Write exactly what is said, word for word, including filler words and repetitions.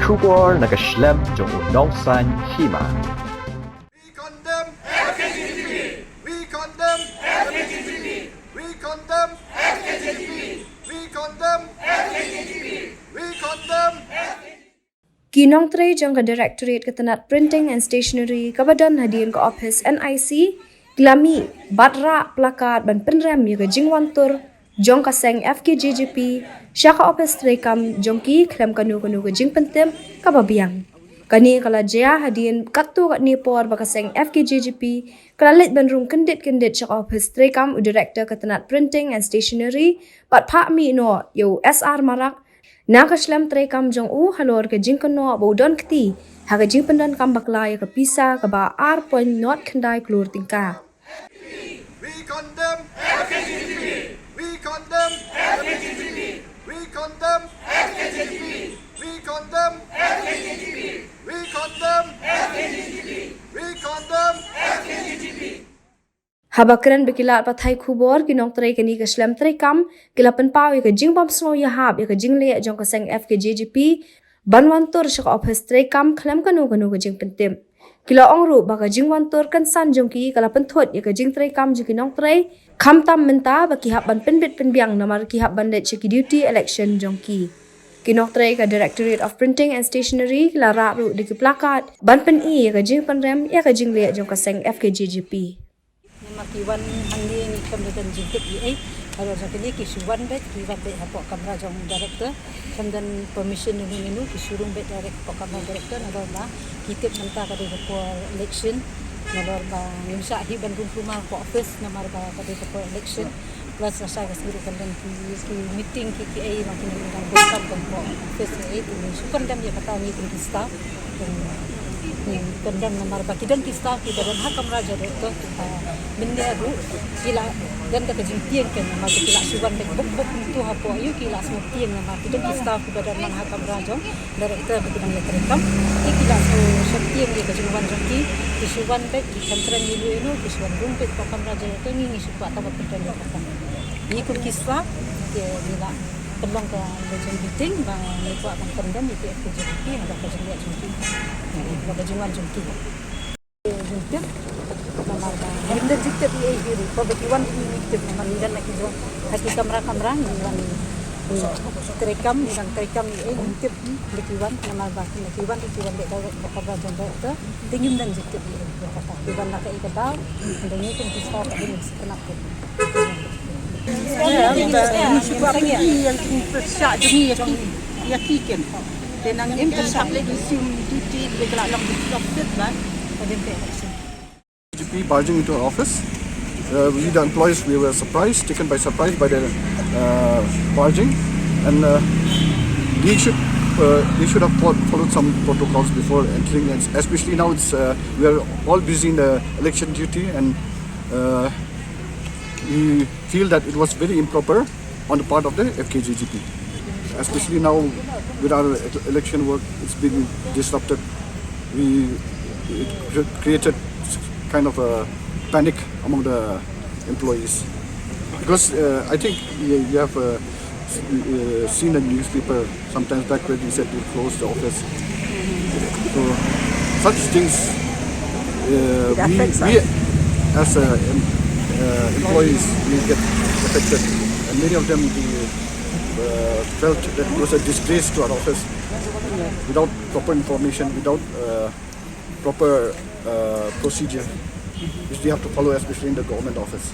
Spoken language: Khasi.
Khubor na ka shlem jong u nongsan hima. We condemn F K J G P. We condemn F K J G P. We condemn F K J G P. We condemn F K J G P. We condemn F K J G P. Ki nongtrei jong ka Directorate ka tnat Printing and Stationery kaba don hadien ka ophis N I C ki la mih bad rah placard ban pynrem ïa ka jingwan tur jong ka seng F K J G P sha ka ophis treikam jong ki khlem kano kano ka jingpyntip kaba biang. Kane ka la jia hadien katto katne por ba ka seng F K J G P ka la leit ban rung kyndit kyndit sha ka ophis treikam u Director ka tnat Printing and Stationery bad phah mih noh ïa u S R Marak na ka shlem treikam jong u halor ka jingkynnoh ba u don kti ha ka jingpyndonkam bakla ïa ka pisa kaba ar point nod khyndai klur tyngka. We condemn F K J G P. We condemn F K J G P. We condemn F K J G P. We condemn F K J G P. We condemn F K J G P. We condemn F K J G P. Haba kren bad ki lad pathai khubor, ki nongtrei kane ka shlem treikam ki la pynpaw ïa ka jingbym sngew ïahap ïa ka jingleh jong ka seng F K J G P ban wan tur sha ka ophis treikam khlem kano kano ka jingpyntip. Ki la ong ruh ba ka jingwan tur kynsan jong ki ka la pynthut ïa ka jingtreikam jong ki nongtrei, khamtam mynta ba ki hap ban pynbit pynbiang namar ki hap ban leit sha ki duty election jong ki. Ki nongtrei ka Directorate of Printing and Stationery ki la rah ruh da ki placard ban pyni ïa ka jingpynrem ïa ka jingleh jong ka seng F K J G P. Namar ki wan hangne ngi khlem da don jingtip ei ei. Halor jong kine ki shu wan beit, ki wan beit hapoh kamra jong director. Khlem don permission ïano ïano, ki shu rung beit direct hapoh kamra director. Nalor ba ki tip mynta ka dei ka por election. Nalor ba ngim shah hi ban rung kulmar hapoh office namar ba ka dei ka por election. Plus lashai ka sngi ruh kan don ki, ki meeting ki, ki ei, ma ki nongdang bun kam hapoh office ei ei. Te ngi shu condemn ïa kata ngi kum ki staff. Ngi condemn namar ba ki don ki staff kiba don ha kamra jong director, kiba mynne ruh ki la don da ka jingtieng kein namar ba ki la shu wan beit bok bok kumto hapoh ïa ki la sngewtieng namar ki don ki staff kiba don lang ha kamra jong director ba ki dang ïatreikam. Te ki la sngewtieng ïa ka jingwan jong ki, ki shu wan beit, ki kren kren ïano ïano, ki shu wan rung beit hapoh kamra jong director, ngi ngi shu kwah tang ban pyntrei ïa kata. Ngi kum ki staff, ki ngi la pynlong ka urgent meeting ba ngi kwah ban condemn ïa ki F K J G P, ha ka jingleh jong ki, ha ka jingwan jong ki. Jingtip, namar ba ngim don jingtip ei ei hi ruh, kaba ki wan ruh ngim tip, namar ngi don ha ki jong, ha ki kamra kamra ngi wan, ngi treikam, ngi dang treikam ei ei, ngim tip ba ki wan, namar ba ki wan ruh ki wan beit direct hapoh kamra jong director. Te ngim don jingtip ei ei ïa kata. Ki wan la kaei ka daw, hynrei ngi kum ki staff ka dei ngin sngewtynnat kein. Ïa, ba ngi shu kwah pyni ïa ka jingpyrshah jong ngi ïa ki, ïa ki kein. Te nang im pyrshah leh resume duty, leh ka la long disrupted ba. Ka dei ka election. G P barging into our office. Uh, we, the employees, we were surprised, taken by surprise by the, uh, barging, and, uh, they should, uh, they should have fo-, followed some protocols before entering, and especially now it's, uh, we are all busy in the election duty, and, uh, we feel that it was very improper on the part of the F K J G P. Especially now with our e-, election work, it's been disrupted. We, it cre-, created kind of a panic among the employees. Because, uh, I think you, you have, uh, s-, uh, seen the newspaper sometimes back when we said we close the office. So such things, uh, It we, affects we us. As, uh, em-, uh, employees, we get affected, and many of them, we, uh, felt that it was a disgrace to our office without proper information, without, uh, proper, uh, procedure which we have to follow, especially in the government office.